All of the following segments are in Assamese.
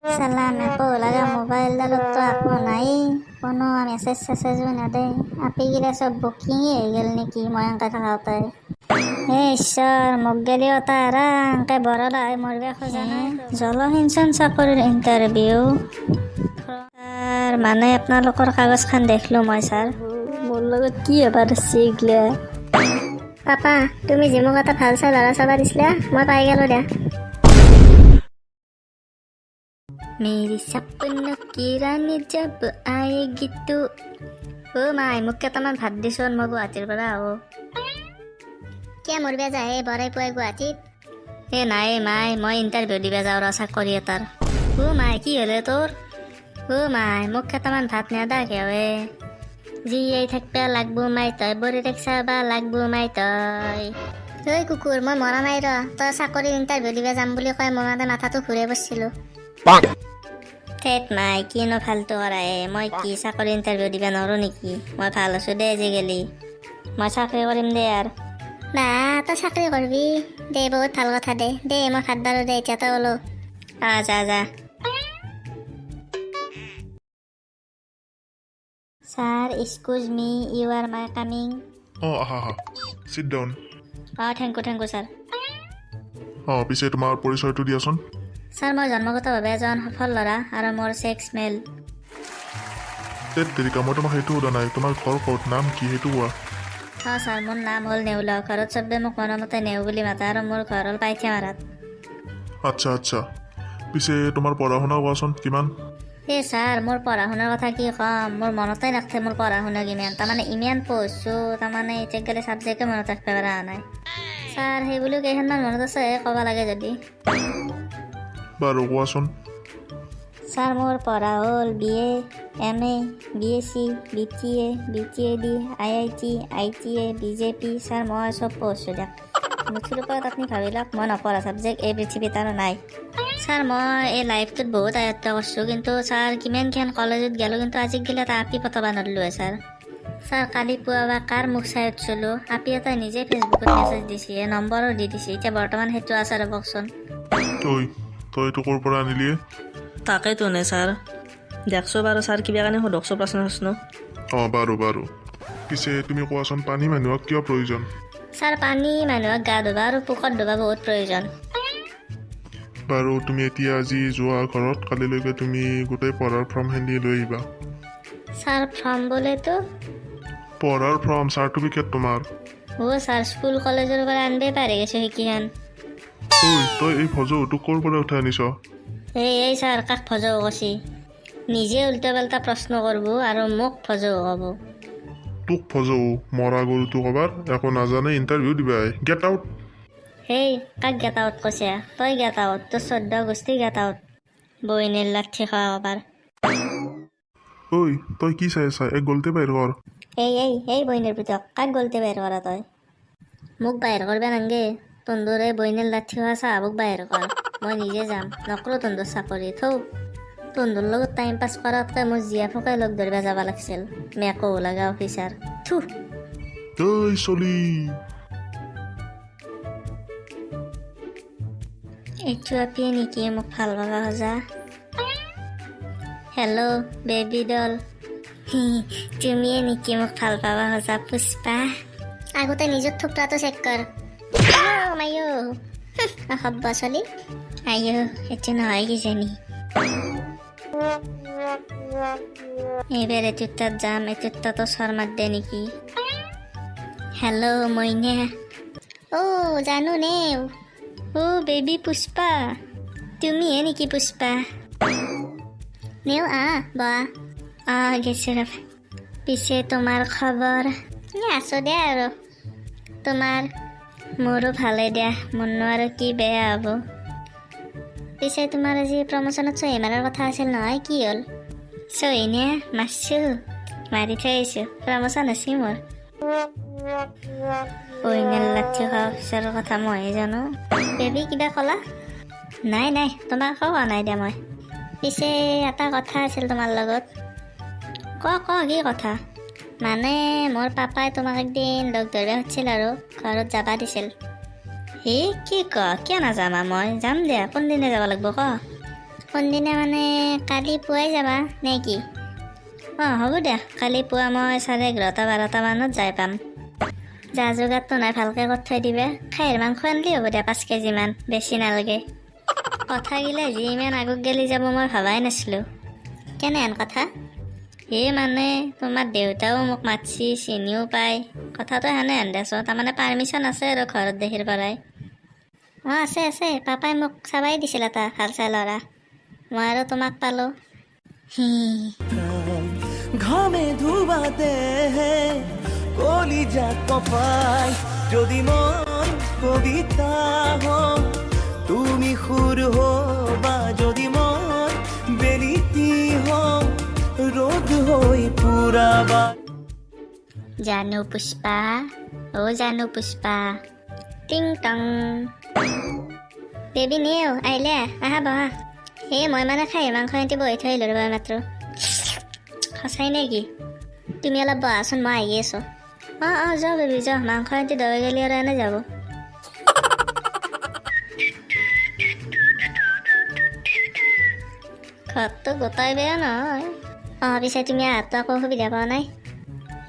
চালা মেকো লগা মোবাইলডালততো একো নাই, কোনো মেছেজ চেছেজো নেদে। আপিগিলা চব বুকিঙে হৈ গ'ল নেকি মই এনকে থাকোঁতে? হে ঈশ্বৰ, মোক গেলি অতা এৰা, এনকে বৰলা হৈ মৰিব খোজা নাই। জলসিঞ্চন চাকৰিৰ ইণ্টাৰভিউ। ছাৰ, মানে আপোনালোকৰ কাগজখন দেখিলোঁ মই ছাৰ। মোৰ লগত কি হ'বা ধৰছি এইগিলা? পাপা, তুমি যে মোক এটা ভাল চাই ল'ৰা চাবা দিছিলা, মই পাই গ'লো দিয়া। মেৰি সপনো কি ৰাণী জব আয়েগি তু। অ' মাই, মোক কেইটামান ভাত দিচোন, মই গুৱাহাটীৰ পৰা আহোঁ। কিয় মৰিবা যায় হে বৰাই পুৱাই গুৱাহাটীত? এ নাই মাই, মই ইণ্টাৰভিউ দিবা যাওঁ ৰ চাকৰি এটাৰ। অ' মাই, কি হ'লে তোৰ? অ' মাই, মোক কেইটামান ভাত নেদা কিয় এ? জীয়াই থাকবা লাগব মাই তই, বৰি চাবা লাগব মাই তই। ঐ কুকুৰ, মই মৰা নাই ৰ। তই চাকৰিৰ ইণ্টাৰভিউ দিব যাম বুলি কয় মই মানে মাথাটো ঘূৰাই বসছিলো। থেত মাই, কিনো ফাল্টু কৰা হে? মই কি চাকৰি ইণ্টাৰভিউ দিব নোৱাৰো নেকি? মই ভাল আছো দে আজিকালি, মই চাকৰি কৰিম দে আৰু। না, তই চাকৰি কৰিবি দে, বহুত ভাল কথা দে। দে, মই ভাত বাৰো দে এতিয়া, তই ওলো। আহ, যা যা। Sir, excuse me, you are my coming? অঁ, আহা আহা, চিট ডাউন। অঁ, thank you, thank you sir. অঁ, পিছে তোমাৰ পৰিচয়টো দিয়াচোন। ছাৰ, মই জন্মগতভাৱে এজন সফল ল'ৰা আৰু মোৰ ছেক্স মেল। তেত তেৰিকা, মই তোমাক সেইটো সোধা নাই। তোমাৰ ঘৰ ক'ত, নাম কি, সেইটো কোৱা। অঁ ছাৰ, মোৰ নাম হ'ল নেউলা। ঘৰত চবে মোক মৰমতে নেউ বুলি মাতে আৰু মোৰ ঘৰ হ'ল পাইথিয়ামাৰাত। আচ্ছা আচ্ছা, পিছে তোমাৰ পঢ়া শুনা কোৱাচোন, কিমান? এই ছাৰ, মোৰ পঢ়া শুনাৰ কথা কি ক'ম, মোৰ মনতে নাথাকে মোৰ পঢ়া শুনা কিমান। তাৰমানে ইমান পঢ়িছোঁ, তাৰমানে এতিয়া গ'লে ছাবজেক্টে মনত ৰাখিব পৰা নাই ছাৰ। সেই বুলিও কেইখনমান মনত আছে, ক'ব লাগে যদি। বাৰু, কোৱাচোন। ছাৰ, মোৰ পঢ়া হ'ল B A, M A, B S C, B T A, B T A D, I I T, I T A, B J P. Sir, মই চব পঢ়িছোঁ দিয়ক। মুঠৰ ওপৰত আপুনি ভাবি লওক, মই নপঢ়া ছাবজেক্ট এই পৃথিৱীত আৰু নাই। ছাৰ, মই এই লাইফটোত বহুত আয়ত্ব কৰিছোঁ, কিন্তু ছাৰ কিমানখন কলেজত গ'লোঁ, কিন্তু আজি গ'লে এটা আপি পতাব নোৱাৰিলোঁহে ছাৰ। ছাৰ, কালি পুৱা বা কাৰ মুখ চাই উঠিছিলোঁ, আপি এটাই নিজে ফেচবুকত মেছেজ দিছে, নম্বৰো দি দিছে। এতিয়া বৰ্তমান সেইটো আছে, ৰ'বকচোন। ঐ, তই এইটো ক'ৰ পৰা আনিলি? তাকেতো নে ছাৰ, দেখছো বাৰু ছাৰ, কিবা কাৰণে সোধকচোন প্ৰশ্ন চশ্ন। অঁ, বাৰু বাৰু, পিছে তুমি কোৱাচোন, পানী মানুহক কিয় প্ৰয়োজন? ছাৰ, পানী মানুহক গা ধুবা আৰু পোকত ধুবা বহুত প্ৰয়োজন। বাৰু, তুমি এতিয়া আজি যোৱা ঘৰত, কালিলৈকে তুমি গোটেই পঢ়াৰ ফৰ্মখিনি লৈ আহিবা। ছাৰ, ফৰ্ম বোলেতো? পঢ়াৰ ফৰ্ম, চাৰ্টিফিকেট তোমাৰ। অ' ছাৰ, স্কুল কলেজৰ পৰা আনিবই পাৰি গৈছোঁ সেইকেইখন। ঐ, তই এই ফজৌটো ক'ৰ পৰা উঠাই আনিছ? এই এই ছাৰ, কাক ফজৌ কৈছি? নিজে উল্টা পাল্টা প্ৰশ্ন কৰিব আৰু মোক ফজৌ ক'ব। তোক ফজৌ, মৰা গৰুটো ক'বাৰ, একো নাজানে ইণ্টাৰভিউ দিবা, গেট আউট। হেই, কাক গেট আউট কৈছে? তই গেট আউট, তোৰ 14 গোষ্ঠী গেট আউট। বইনেৰ লাঠি খোৱা ক'বাৰ। ঐ, তই কি চাই আছা? এক গলতে বাহিৰ কৰ। এই এই এই বইনেৰ পুতক, কাক গলতে বাহিৰ কৰা তই? মোক বাহিৰ কৰবা নাংগে, তন্দুৰ এই বইনেৰ লাঠি খোৱা চাহাবক বাহিৰ কৰ। মই নিজে যাম, নকৰোঁ তন্দুৰ চাকৰি, থৌ। তন্দুৰ লগত টাইম পাছ কৰাতকৈ মোৰ জীয়াফকে লগ ধৰিব যাব লাগছিল, মেকো লগা অফিচাৰ, থু। ঐ চলি। এইটো আপিয়ে নেকি মোক ভাল পাবা সজা? হেল্ল' বেবী ডল, তুমিয়ে নেকি মোক ভাল পাবা সজা পুষ্পা? আগতে নিজৰ থোপৰাটো চেক কৰ। মায়ো অসভ্য চলি। আইঅ, এইটো নহয় কিজানি। এইবাৰ এইটোৰ তাত যাম, এইটোৰ তাতো চৰ মাত দে নেকি? হেল্ল' মইনা। অ' জানো নে। অ' বেবী পুষ্পা, তুমিয়ে নেকি পুষ্পা? নেও, আহ বা আহ গেছো ৰ'বা। পিছে তোমাৰ খবৰ? এ আছোঁ দিয়া আৰু, তোমাৰ? মোৰো ভালেই দিয়া, মোৰনো আৰু কি বেয়া হ'ব। পিছে তোমাৰ আজি প্ৰমোচনত চহী মাৰাৰ কথা আছিল নহয়, কি হ'ল? চহী নে মাৰছোঁ, মাৰি থৈ আহিছোঁ, প্ৰমোচন হৈছে মোৰ। বইনেল লাঠি খোৱা অফিচাৰৰ কথা মইহে জানো। বেবী, কিবা ক'লা? নাই নাই, তোমাক একো কোৱা নাই দিয়া মই। পিছে এটা কথা আছিল তোমাৰ লগত। ক ক, কি কথা? মানে মোৰ পাপাই তোমাক একদিন লগ ধৰিব খুজিছিল আৰু ঘৰত যাবা দিছিল। হে, কি ক? কিয় নাযাম? মই যাম দিয়া, কোনদিনা যাব লাগিব ক। কোনদিনা মানে কালি পুৱাই যাবা নে কি? অঁ হ'ব দিয়া, কালি পুৱা মই 11:30 12টা মানত যাই পাম। যা যোগাৰটো নাই ভালকৈ কৰি থৈ দিবা। খাহীৰ মাংস আনিলেই হ'ব দিয়া, 5 কেজিমান, বেছি নালাগে। কথাগিলা যি ইমান আগত গেলি যাব মই ভবাই নাছিলোঁ। কেনেহেন কথা এই মানে তোমাৰ দেউতাও মোক মাতছি, চিনিও পায়। কথাটো সেনেহেন দেচোন, তাৰমানে পাৰ্মিশ্যন আছে আৰু ঘৰত দেখিৰ পৰাই। অঁ আছে আছে, পাপাই মোক চাবাই দিছিল এটা ভাল চাই ল'ৰা, মই আৰু তোমাক পালোঁ। ঘামে ধোৱা দেহে কলিজা কপাই, যদি মই কবিতা হওঁ তুমি সুৰ হবা, যদি মই বেলিটি হওঁ ৰ'দ হৈ পুৰাবা। জানু পুষ্পা, অ' জানু পুষ্পা, টিং টং। বেবী নিও আহিলে, আহা বহা। এই মই মানে খাহী মাংস এটি বহি থৈ আহিলোঁ ৰ'বা মাত্ৰ। সঁচাই নে কি? তুমি অলপ বহাচোন, মই আহি আছোঁ। অঁ অঁ যাওঁ বেবী যাওঁ, মাংস এটি দৈ গেলি আৰু এনে যাব। ঘৰটো গোটাই বেয়া নহয়। অঁ পিছে তুমি আহাতো একো অসুবিধা পোৱা নাই?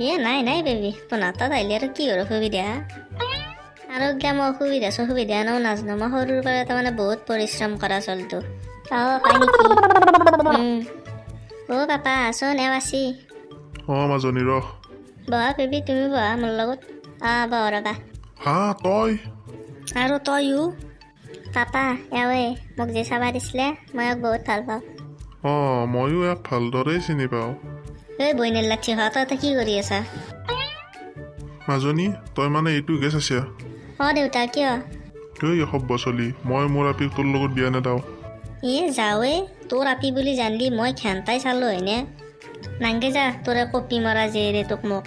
এ নাই নাই বেবী, তোমাৰ তাত আহিলে আৰু কিহৰ অসুবিধা? আৰু গিলা মই অসুবিধা চসুবিধা এনেও নাজানো, মই সৰুৰ পৰা তাৰমানে বহুত পৰিশ্ৰম কৰা চলটো। অঁ হয় নেকি? অ' পাপা আছোন, এওঁ আছি। অঁ মাজনী ৰহ। বহা বেবী, তুমি বহা মোৰ লগত। অঁ বহ ৰ'বা। হা তই? আৰু তয়ো? পাপা এওঁৱে মোক যি চাবা দিছিলে, মই ইয়াক বহুত ভাল পাওঁ। অঁ ময়ো ইয়াক ভালদৰেই চিনি পাওঁ। এই বইনেৰ লাঠি খোৱা, তই কি কৰি আছা? মাজনী তই মানে এইটোকে চাইছা? অঁ দেউতা কিয়? এই অসভ্য চলি, মই মোৰ আপিক তোৰ লগত বিয়া নেদাওঁ। এ যাওঁৱে, তোৰ আপি বুলি জানলি মই ঘেণ্টাই চালোঁ হয়নে? নাংগে যা, তোৰে কপি মৰা জীয়েৰে তোক মোক।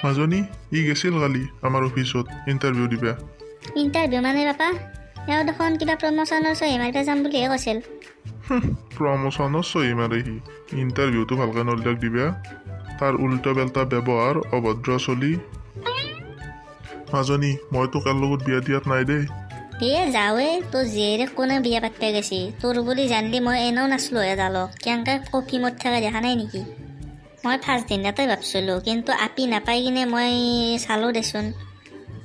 মাজনী ই গেছিল কালি আমাৰ অফিচত ইণ্টাৰভিউ দিবা। ইণ্টাৰভিউ মানে পাপা, এওঁ দেখোন কিবা প্ৰমোচনৰ চহী মাৰিব যাম বুলিহে কৈছিল। প্ৰমোচনৰ চহী মাৰে সি, ইণ্টাৰভিউটো ভালকৈ নলদাক দিবা। তাৰ উল্টা পেল্টা ব্যৱহাৰ, অভদ্ৰ চলি। মাজনী মই তোক ইয়াৰ লগত বিয়া দিয়াত নাই দেই। এ যাওঁৱে, তোৰ জীয়েৰে কোনে বিয়া পাতিব গৈছি? তোৰ বুলি জানলি মই এনেও নাছিলোঁ হে জালক। কেনেকৈ কফি মত থকা দেখা নাই নেকি? মই ফাৰ্ষ্ট দিনাতে ভাবছিলোঁ, কিন্তু আপি নাপাই কিনে মই চালোঁ দেচোন।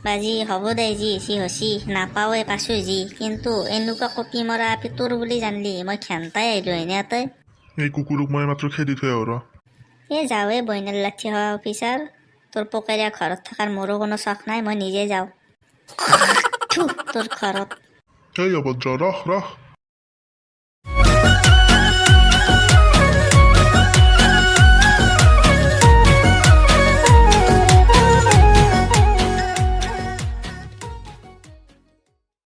বাজি হ'ব দে, যি হৈছি হৈছি, নাপাওঁৱে পাছোঁ যি, কিন্তু এনেকুৱা কপি মৰা আপি তোৰ বুলি জানলি মই ঘেণ্টাই আহিলোঁ হয়নে ইয়াতে। এই কুকুৰক মই মাত্ৰ খেদি থৈ আহোঁ ৰ। এ যাওঁৱে বইনেৰ লাঠি হোৱা অফিচাৰ, তোৰ পকেৰীয়া ঘৰত থকাৰ মোৰো কোনো চখ নাই, মই নিজে যাওঁ। থু তোৰ ঘৰত। এই অভদ্ৰ, ৰহ ৰহ।